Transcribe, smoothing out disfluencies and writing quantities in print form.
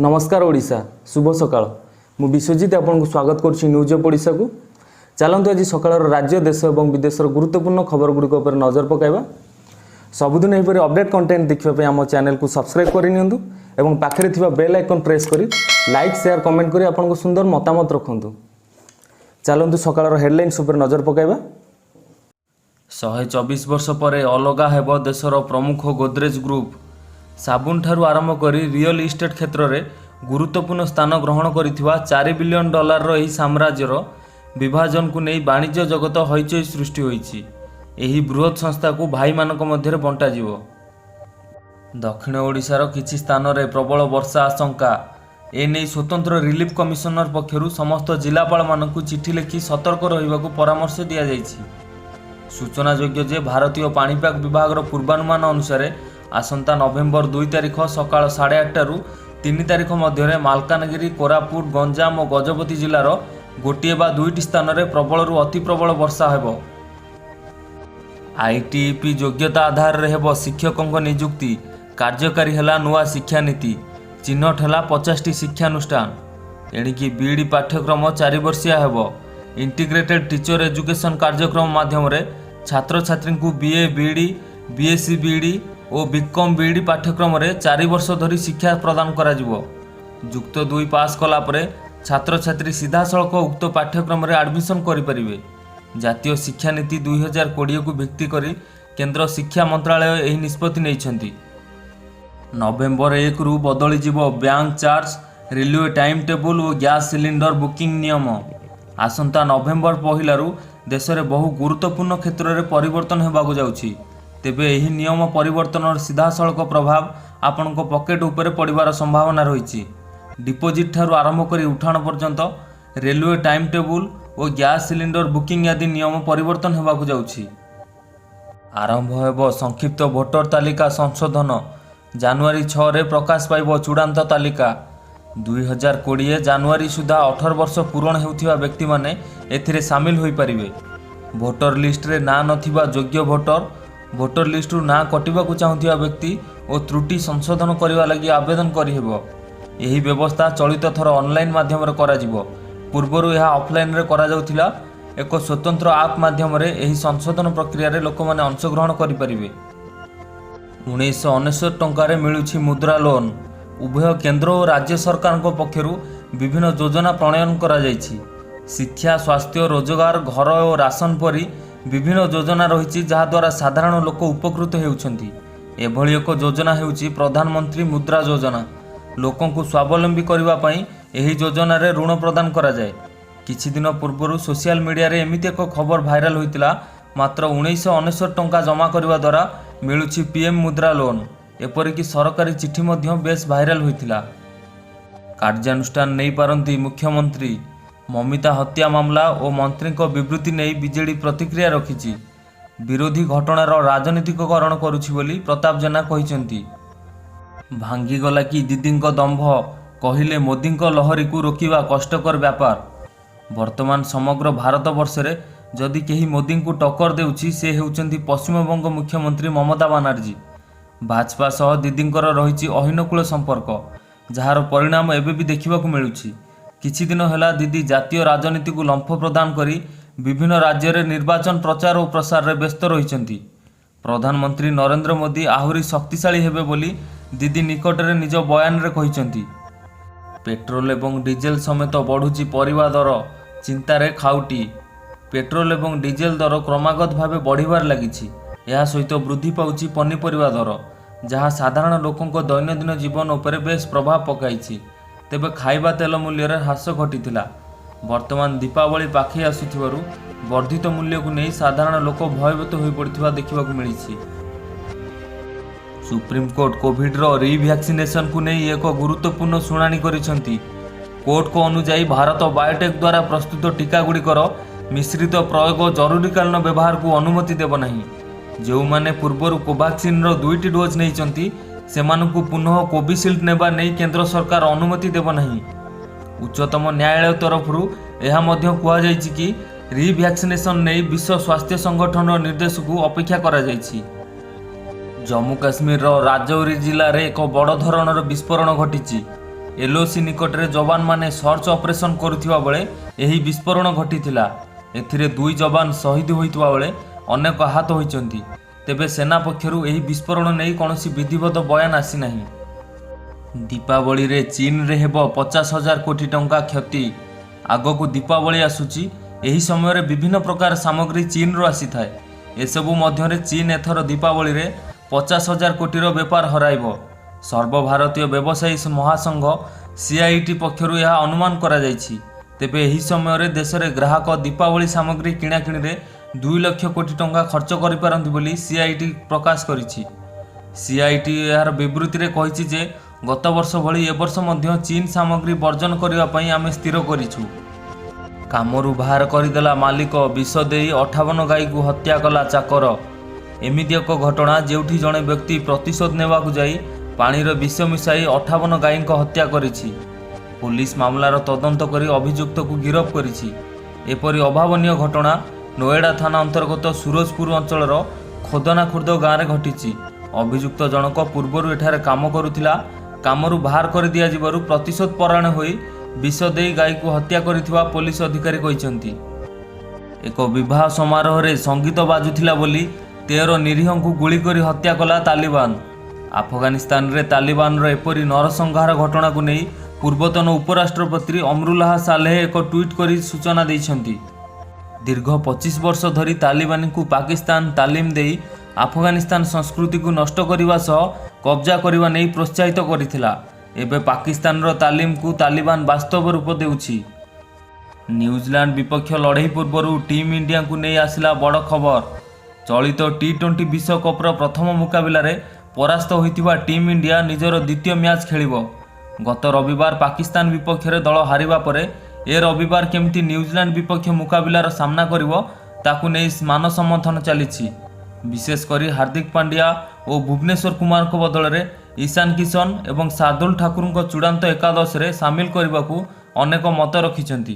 ନମସ୍କାର ଓଡ଼ିଶା, ଶୁଭ ସକାଳ। ମୁଁ ବିଶ୍ୱଜିତ ଆପଣଙ୍କୁ ସ୍ୱାଗତ କରୁଛି ନ୍ୟୁଜ୍ ଅଫ୍ ଓଡ଼ିଶାକୁ। ଚାଲନ୍ତୁ, ଆଜି ସକାଳର ରାଜ୍ୟ, ଦେଶ ଏବଂ ବିଦେଶର ଗୁରୁତ୍ୱପୂର୍ଣ୍ଣ ଖବରଗୁଡ଼ିକ ଉପରେ ନଜର ପକାଇବା। ସବୁଦିନ ଏହିପରି ଅପଡେଟ୍ କଣ୍ଟେଣ୍ଟ ଦେଖିବା ପାଇଁ ଆମ ଚ୍ୟାନେଲକୁ ସବସ୍କ୍ରାଇବ୍ କରିନିଅନ୍ତୁ ଏବଂ ପାଖରେ ଥିବା ବେଲ୍ ଆଇକନ୍ ପ୍ରେସ୍ କରି ଲାଇକ୍, ସେୟାର, କମେଣ୍ଟ କରି ଆପଣଙ୍କ ସୁନ୍ଦର ମତାମତ ରଖନ୍ତୁ। ଚାଲନ୍ତୁ, ସକାଳର ହେଡ଼ଲାଇନ୍ସ ଉପରେ ନଜର ପକାଇବା। 124 ବର୍ଷ ପରେ ଅଲଗା ହେବ ଦେଶର ପ୍ରମୁଖ ଗୋଦରେଜ ଗ୍ରୁପ୍। ସାବୁନଠାରୁ ଆରମ୍ଭ କରି ରିଅଲ ଇଷ୍ଟେଟ୍ କ୍ଷେତ୍ରରେ ଗୁରୁତ୍ୱପୂର୍ଣ୍ଣ ସ୍ଥାନ ଗ୍ରହଣ କରିଥିବା 4 ବିଲିୟନ ଡଲାରର ଏହି ସାମ୍ରାଜ୍ୟର ବିଭାଜନକୁ ନେଇ ବାଣିଜ୍ୟ ଜଗତ ହଇଚଇ ସୃଷ୍ଟି ହୋଇଛି। ଏହି ବୃହତ୍ ସଂସ୍ଥାକୁ ଭାଇମାନଙ୍କ ମଧ୍ୟରେ ବଣ୍ଟାଯିବ। ଦକ୍ଷିଣ ଓଡ଼ିଶାର କିଛି ସ୍ଥାନରେ ପ୍ରବଳ ବର୍ଷା ଆଶଙ୍କା। ଏନେଇ ସ୍ୱତନ୍ତ୍ର ରିଲିଫ କମିଶନର ପକ୍ଷରୁ ସମସ୍ତ ଜିଲ୍ଲାପାଳମାନଙ୍କୁ ଚିଠି ଲେଖି ସତର୍କ ରହିବାକୁ ପରାମର୍ଶ ଦିଆଯାଇଛି। ସୂଚନାଯୋଗ୍ୟ ଯେ, ଭାରତୀୟ ପାଣିପାଗ ବିଭାଗର ପୂର୍ବାନୁମାନ ଅନୁସାରେ ଆସନ୍ତା ନଭେମ୍ବର 2 ତାରିଖ ସକାଳ 8:30ରୁ 3 ତାରିଖ ମଧ୍ୟରେ ମାଲକାନଗିରି, କୋରାପୁଟ, ଗଞ୍ଜାମ ଓ ଗଜପତି ଜିଲ୍ଲାର ଗୋଟିଏ ବା ଦୁଇଟି ସ୍ଥାନରେ ପ୍ରବଳରୁ ଅତି ପ୍ରବଳ ବର୍ଷା ହେବ। ଆଇଟିଇପି ଯୋଗ୍ୟତା ଆଧାରରେ ହେବ ଶିକ୍ଷକଙ୍କ ନିଯୁକ୍ତି। କାର୍ଯ୍ୟକାରୀ ହେଲା ନୂଆ ଶିକ୍ଷାନୀତି। ଚିହ୍ନଟ ହେଲା 50ଟି ଶିକ୍ଷାନୁଷ୍ଠାନ। ଏଣିକି ବିଇଡି ପାଠ୍ୟକ୍ରମ 4 ବର୍ଷିଆ ହେବ। ଇଣ୍ଟିଗ୍ରେଟେଡ୍ ଟିଚର ଏଜୁକେସନ୍ କାର୍ଯ୍ୟକ୍ରମ ମାଧ୍ୟମରେ ଛାତ୍ରଛାତ୍ରୀଙ୍କୁ ବିଏ ବିଇଡି, ବିଏସ୍ସି ବିଇଡି ଓ ବିକମ୍ ବିଇଡି ପାଠ୍ୟକ୍ରମରେ 4 ବର୍ଷ ଧରି ଶିକ୍ଷା ପ୍ରଦାନ କରାଯିବ। ଯୁକ୍ତ ଦୁଇ ପାସ୍ କଲା ପରେ ଛାତ୍ରଛାତ୍ରୀ ସିଧାସଳଖ ଉକ୍ତ ପାଠ୍ୟକ୍ରମରେ ଆଡମିସନ୍ କରିପାରିବେ। ଜାତୀୟ ଶିକ୍ଷାନୀତି 2020କୁ ଭିତ୍ତି କରି କେନ୍ଦ୍ର ଶିକ୍ଷା ମନ୍ତ୍ରାଳୟ ଏହି ନିଷ୍ପତ୍ତି ନେଇଛନ୍ତି। ନଭେମ୍ବର 1ରୁ ବଦଳିଯିବ bank charge, railway time table ଓ ଗ୍ୟାସ୍ ସିଲିଣ୍ଡର ବୁକିଂ ନିୟମ। ଆସନ୍ତା ନଭେମ୍ବର 1ରୁ ଦେଶରେ ବହୁ ଗୁରୁତ୍ୱପୂର୍ଣ୍ଣ କ୍ଷେତ୍ରରେ ପରିବର୍ତ୍ତନ ହେବାକୁ ଯାଉଛି। ତେବେ ଏହି ନିୟମ ପରିବର୍ତ୍ତନର ସିଧାସଳଖ ପ୍ରଭାବ ଆପଣଙ୍କ ପକେଟ ଉପରେ ପଡ଼ିବାର ସମ୍ଭାବନା ରହିଛି। ଡିପୋଜିଟ୍ ଠାରୁ ଆରମ୍ଭ କରି ଉଠାଣ ପର୍ଯ୍ୟନ୍ତ, ରେଲୱେ ଟାଇମ୍ ଟେବୁଲ୍ ଓ ଗ୍ୟାସ୍ ସିଲିଣ୍ଡର ବୁକିଂ ଆଦି ନିୟମ ପରିବର୍ତ୍ତନ ହେବାକୁ ଯାଉଛି। ଆରମ୍ଭ ହେବ ସଂକ୍ଷିପ୍ତ ଭୋଟର ତାଲିକା ସଂଶୋଧନ। ଜାନୁଆରୀ 6ରେ ପ୍ରକାଶ ପାଇବ ଚୂଡ଼ାନ୍ତ ତାଲିକା। 2020 ଜାନୁଆରୀ ସୁଦ୍ଧା 18 ବର୍ଷ ପୂରଣ ହେଉଥିବା ବ୍ୟକ୍ତିମାନେ ଏଥିରେ ସାମିଲ ହୋଇପାରିବେ। ଭୋଟର ଲିଷ୍ଟରେ ନାଁ ନଥିବା ଯୋଗ୍ୟ ଭୋଟର, ଭୋଟର ଲିଷ୍ଟରୁ ନାଁ କଟିବାକୁ ଚାହୁଁଥିବା ବ୍ୟକ୍ତି ଓ ତ୍ରୁଟି ସଂଶୋଧନ କରିବା ଲାଗି ଆବେଦନ କରିହେବ। ଏହି ବ୍ୟବସ୍ଥା ଚଳିତ ଥର ଅନଲାଇନ୍ ମାଧ୍ୟମରେ କରାଯିବ। ପୂର୍ବରୁ ଏହା ଅଫଲାଇନରେ କରାଯାଉଥିଲା। ଏକ ସ୍ୱତନ୍ତ୍ର ଆପ୍ ମାଧ୍ୟମରେ ଏହି ସଂଶୋଧନ ପ୍ରକ୍ରିୟାରେ ଲୋକମାନେ ଅଂଶଗ୍ରହଣ କରିପାରିବେ। 1999 ଟଙ୍କାରେ ମିଳୁଛି ମୁଦ୍ରା ଲୋନ୍। ଉଭୟ କେନ୍ଦ୍ର ଓ ରାଜ୍ୟ ସରକାରଙ୍କ ପକ୍ଷରୁ ବିଭିନ୍ନ ଯୋଜନା ପ୍ରଣୟନ କରାଯାଇଛି। ଶିକ୍ଷା, ସ୍ୱାସ୍ଥ୍ୟ, ରୋଜଗାର, ଘର ଓ ରାସନ ପରି ବିଭିନ୍ନ ଯୋଜନା ରହିଛି, ଯାହାଦ୍ୱାରା ସାଧାରଣ ଲୋକ ଉପକୃତ ହେଉଛନ୍ତି। ଏଭଳି ଏକ ଯୋଜନା ହେଉଛି ପ୍ରଧାନମନ୍ତ୍ରୀ ମୁଦ୍ରା ଯୋଜନା। ଲୋକଙ୍କୁ ସ୍ୱାବଲମ୍ବୀ କରିବା ପାଇଁ ଏହି ଯୋଜନାରେ ଋଣ ପ୍ରଦାନ କରାଯାଏ। କିଛି ଦିନ ପୂର୍ବରୁ ସୋସିଆଲ ମିଡ଼ିଆରେ ଏମିତି ଏକ ଖବର ଭାଇରାଲ ହୋଇଥିଲା, ମାତ୍ର 1999 ଟଙ୍କା ଜମା କରିବା ଦ୍ୱାରା ମିଳୁଛି ପିଏମ୍ ମୁଦ୍ରା ଲୋନ୍। ଏପରିକି ସରକାରୀ ଚିଠି ମଧ୍ୟ ବେଶ୍ ଭାଇରାଲ ହୋଇଥିଲା। କାର୍ଯ୍ୟାନୁଷ୍ଠାନ ନେଇପାରନ୍ତି ମୁଖ୍ୟମନ୍ତ୍ରୀ। ମମିତା ହତ୍ୟା ମାମଲା ଓ ମନ୍ତ୍ରୀଙ୍କ ବିବୃତ୍ତି ନେଇ ବିଜେଡି ପ୍ରତିକ୍ରିୟା ରଖିଛି। ବିରୋଧୀ ଘଟଣାର ରାଜନୀତିକରଣ କରୁଛି ବୋଲି ପ୍ରତାପ ଜେନା କହିଛନ୍ତି। ଭାଙ୍ଗିଗଲା କି ଦିଦିଙ୍କ ଦମ୍ଭ? କହିଲେ, ମୋଦିଙ୍କ ଲହରୀକୁ ରୋକିବା କଷ୍ଟକର ବ୍ୟାପାର। ବର୍ତ୍ତମାନ ସମଗ୍ର ଭାରତବର୍ଷରେ ଯଦି କେହି ମୋଦିଙ୍କୁ ଟକ୍କର ଦେଉଛି, ସେ ହେଉଛନ୍ତି ପଶ୍ଚିମବଙ୍ଗ ମୁଖ୍ୟମନ୍ତ୍ରୀ ମମତା ବାନାର୍ଜୀ। ଭାଜପା ସହ ଦିଦିଙ୍କର ରହିଛି ଅହିନକୂଳ ସମ୍ପର୍କ, ଯାହାର ପରିଣାମ ଏବେ ବି ଦେଖିବାକୁ ମିଳୁଛି। କିଛି ଦିନ ହେଲା ଦିଦି ଜାତୀୟ ରାଜନୀତିକୁ ଲମ୍ଫ ପ୍ରଦାନ କରି ବିଭିନ୍ନ ରାଜ୍ୟରେ ନିର୍ବାଚନ ପ୍ରଚାର ଓ ପ୍ରସାରରେ ବ୍ୟସ୍ତ ରହିଛନ୍ତି। ପ୍ରଧାନମନ୍ତ୍ରୀ ନରେନ୍ଦ୍ର ମୋଦି ଆହୁରି ଶକ୍ତିଶାଳୀ ହେବେ ବୋଲି ଦିଦି ନିକଟରେ ନିଜ ବୟାନରେ କହିଛନ୍ତି। ପେଟ୍ରୋଲ ଏବଂ ଡିଜେଲ ସମେତ ବଢ଼ୁଛି ପରିବା ଦର, ଚିନ୍ତାରେ ଖାଉଟି। ପେଟ୍ରୋଲ ଏବଂ ଡିଜେଲ ଦର କ୍ରମାଗତ ଭାବେ ବଢ଼ିବାରେ ଲାଗିଛି। ଏହା ସହିତ ବୃଦ୍ଧି ପାଉଛି ପନିପରିବା ଦର, ଯାହା ସାଧାରଣ ଲୋକଙ୍କ ଦୈନନ୍ଦିନ ଜୀବନ ଉପରେ ବେଶ୍ ପ୍ରଭାବ ପକାଇଛି। ତେବେ ଖାଇବା ତେଲ ମୂଲ୍ୟରେ ହ୍ରାସ ଘଟିଥିଲା। ବର୍ତ୍ତମାନ ଦୀପାବଳି ପାଖେଇ ଆସୁଥିବାରୁ ବର୍ଦ୍ଧିତ ମୂଲ୍ୟକୁ ନେଇ ସାଧାରଣ ଲୋକ ଭୟଭୀତ ହୋଇପଡ଼ିଥିବା ଦେଖିବାକୁ ମିଳିଛି। ସୁପ୍ରିମକୋର୍ଟ କୋଭିଡର ରିଭ୍ୟାକ୍ସିନେସନକୁ ନେଇ ଏକ ଗୁରୁତ୍ୱପୂର୍ଣ୍ଣ ଶୁଣାଣି କରିଛନ୍ତି। କୋର୍ଟଙ୍କ ଅନୁଯାୟୀ, ଭାରତ ବାୟୋଟେକ୍ ଦ୍ୱାରା ପ୍ରସ୍ତୁତ ଟିକାଗୁଡ଼ିକର ମିଶ୍ରିତ ପ୍ରୟୋଗ ଜରୁରୀକାଳୀନ ବ୍ୟବହାରକୁ ଅନୁମତି ଦେବ ନାହିଁ। ଯେଉଁମାନେ ପୂର୍ବରୁ କୋଭାକ୍ସିନର ଦୁଇଟି ଡୋଜ୍ ନେଇଛନ୍ତି, ସେମାନଙ୍କୁ ପୁନଃ କୋଭିସିଲ୍ଡ ନେବା ନେଇ କେନ୍ଦ୍ର ସରକାର ଅନୁମତି ଦେବ ନାହିଁ। ଉଚ୍ଚତମ ନ୍ୟାୟାଳୟ ତରଫରୁ ଏହା ମଧ୍ୟ କୁହାଯାଇଛି କି, ରିଭ୍ୟାକ୍ସିନେସନ ନେଇ ବିଶ୍ୱ ସ୍ୱାସ୍ଥ୍ୟ ସଂଗଠନର ନିର୍ଦ୍ଦେଶକୁ ଅପେକ୍ଷା କରାଯାଇଛି। ଜମ୍ମୁ କାଶ୍ମୀରର ରାଜୌରୀ ଜିଲ୍ଲାରେ ଏକ ବଡ଼ ଧରଣର ବିସ୍ଫୋରଣ ଘଟିଛି। ଏଲ୍ଓସି ନିକଟରେ ଯବାନମାନେ ସର୍ଚ୍ଚ ଅପରେସନ୍ କରୁଥିବା ବେଳେ ଏହି ବିସ୍ଫୋରଣ ଘଟିଥିଲା। ଏଥିରେ ଦୁଇ ଯବାନ ଶହୀଦ ହୋଇଥିବା ବେଳେ ଅନେକ ଆହତ ହୋଇଛନ୍ତି। ତେବେ ସେନା ପକ୍ଷରୁ ଏହି ବିସ୍ଫୋରଣ ନେଇ କୌଣସି ବିଧିବଦ୍ଧ ବୟାନ ଆସିନାହିଁ। ଦୀପାବଳିରେ ଚୀନରେ ହେବ 50,000 କୋଟି ଟଙ୍କା କ୍ଷତି। ଆଗକୁ ଦୀପାବଳି ଆସୁଛି। ଏହି ସମୟରେ ବିଭିନ୍ନ ପ୍ରକାର ସାମଗ୍ରୀ ଚୀନରୁ ଆସିଥାଏ। ଏସବୁ ମଧ୍ୟରେ ଚୀନ ଏଥର ଦୀପାବଳିରେ 50,000 କୋଟିର ବେପାର ହରାଇବ। ସର୍ବଭାରତୀୟ ବ୍ୟବସାୟୀ ମହାସଂଘ ସିଆଇଆଇ ପକ୍ଷରୁ ଏହା ଅନୁମାନ କରାଯାଇଛି। ତେବେ ଏହି ସମୟରେ ଦେଶରେ ଗ୍ରାହକ ଦୀପାବଳି ସାମଗ୍ରୀ କିଣାକିଣିରେ 2 ଲକ୍ଷ କୋଟି ଟଙ୍କା ଖର୍ଚ୍ଚ କରିପାରନ୍ତି ବୋଲି ସିଆଇଆଇ ପ୍ରକାଶ କରିଛି। ସିଆଇଆଇ ଏହାର ବିବୃତ୍ତିରେ କହିଛି ଯେ ଗତବର୍ଷ ଭଳି ଏବର୍ଷ ମଧ୍ୟ ଚୀନ ସାମଗ୍ରୀ ବର୍ଜନ କରିବା ପାଇଁ ଆମେ ସ୍ଥିର କରିଛୁ। କାମରୁ ବାହାର କରିଦେଲା ମାଲିକ, ବିଷ ଦେଇ 58 ଗାଈକୁ ହତ୍ୟା କଲା ଚାକର। ଏମିତି ଏକ ଘଟଣା, ଯେଉଁଠି ଜଣେ ବ୍ୟକ୍ତି ପ୍ରତିଶୋଧ ନେବାକୁ ଯାଇ ପାଣିରେ ବିଷ ମିଶାଇ 58 ଗାଈଙ୍କ ହତ୍ୟା କରିଛି। ପୋଲିସ ମାମଲାର ତଦନ୍ତ କରି ଅଭିଯୁକ୍ତକୁ ଗିରଫ କରିଛି। ଏପରି ଅଭାବନୀୟ ଘଟଣା ନୋଏଡା ଥାନା ଅନ୍ତର୍ଗତ ସୁରଜପୁର ଅଞ୍ଚଳର ଖୋଦନା ଖୁର୍ଦ ଗାଁରେ ଘଟିଛି। ଅଭିଯୁକ୍ତ ଜଣକ ପୂର୍ବରୁ ଏଠାରେ କାମ କରୁଥିଲା। କାମରୁ ବାହାର କରିଦିଆଯିବାରୁ ପ୍ରତିଶୋଧ ପରାୟଣ ହୋଇ ବିଷ ଦେଇ ଗାଈକୁ ହତ୍ୟା କରିଥିବା ପୋଲିସ ଅଧିକାରୀ କହିଛନ୍ତି। ଏକ ବିବାହ ସମାରୋହରେ ସଙ୍ଗୀତ ବାଜୁଥିଲା ବୋଲି 13 ନିରୀହଙ୍କୁ ଗୁଳି କରି ହତ୍ୟା କଲା ତାଲିବାନ। ଆଫଗାନିସ୍ତାନରେ ତାଲିବାନର ଏପରି ନରସଂହାର ଘଟଣାକୁ ନେଇ ପୂର୍ବତନ ଉପରାଷ୍ଟ୍ରପତି ଅମରୁଲ୍ଲାହ ସାଲେହ ଏକ ଟ୍ୱିଟ୍ କରି ସୂଚନା ଦେଇଛନ୍ତି। ଦୀର୍ଘ 25 ବର୍ଷ ଧରି ତାଲିବାନୀଙ୍କୁ ପାକିସ୍ତାନ ତାଲିମ ଦେଇ ଆଫଗାନିସ୍ତାନ ସଂସ୍କୃତିକୁ ନଷ୍ଟ କରିବା ସହ କବ୍ଜା କରିବା ନେଇ ପ୍ରୋତ୍ସାହିତ କରିଥିଲା। ଏବେ ପାକିସ୍ତାନର ତାଲିମକୁ ତାଲିବାନ ବାସ୍ତବ ରୂପ ଦେଉଛି। ନ୍ୟୁଜିଲାଣ୍ଡ ବିପକ୍ଷ ଲଢ଼େଇ ପୂର୍ବରୁ ଟିମ୍ ଇଣ୍ଡିଆକୁ ନେଇ ଆସିଲା ବଡ଼ ଖବର। ଚଳିତ ଟି-20 ବିଶ୍ୱକପ୍ର ପ୍ରଥମ ମୁକାବିଲାରେ ପରାସ୍ତ ହୋଇଥିବା ଟିମ୍ ଇଣ୍ଡିଆ ନିଜର ଦ୍ୱିତୀୟ ମ୍ୟାଚ୍ ଖେଳିବ। ଗତ ରବିବାର ପାକିସ୍ତାନ ବିପକ୍ଷରେ ଦଳ ହାରିବା ପରେ ଏ ରବିବାର କେମିତି ନ୍ୟୁଜିଲାଣ୍ଡ ବିପକ୍ଷ ମୁକାବିଲାର ସାମ୍ନା କରିବ, ତାକୁ ନେଇ ମାନସମନ୍ଥନ ଚାଲିଛି। ବିଶେଷ କରି ହାର୍ଦ୍ଦିକ ପାଣ୍ଡ୍ୟା ଓ ଭୁବନେଶ୍ୱର କୁମାରଙ୍କ ବଦଳରେ ଇଶାନ କିଶନ ଏବଂ ଶାର୍ଦ୍ଦୁଲ ଠାକୁରଙ୍କ ଚୂଡ଼ାନ୍ତ ଏକାଦଶରେ ସାମିଲ କରିବାକୁ ଅନେକ ମତ ରଖିଛନ୍ତି।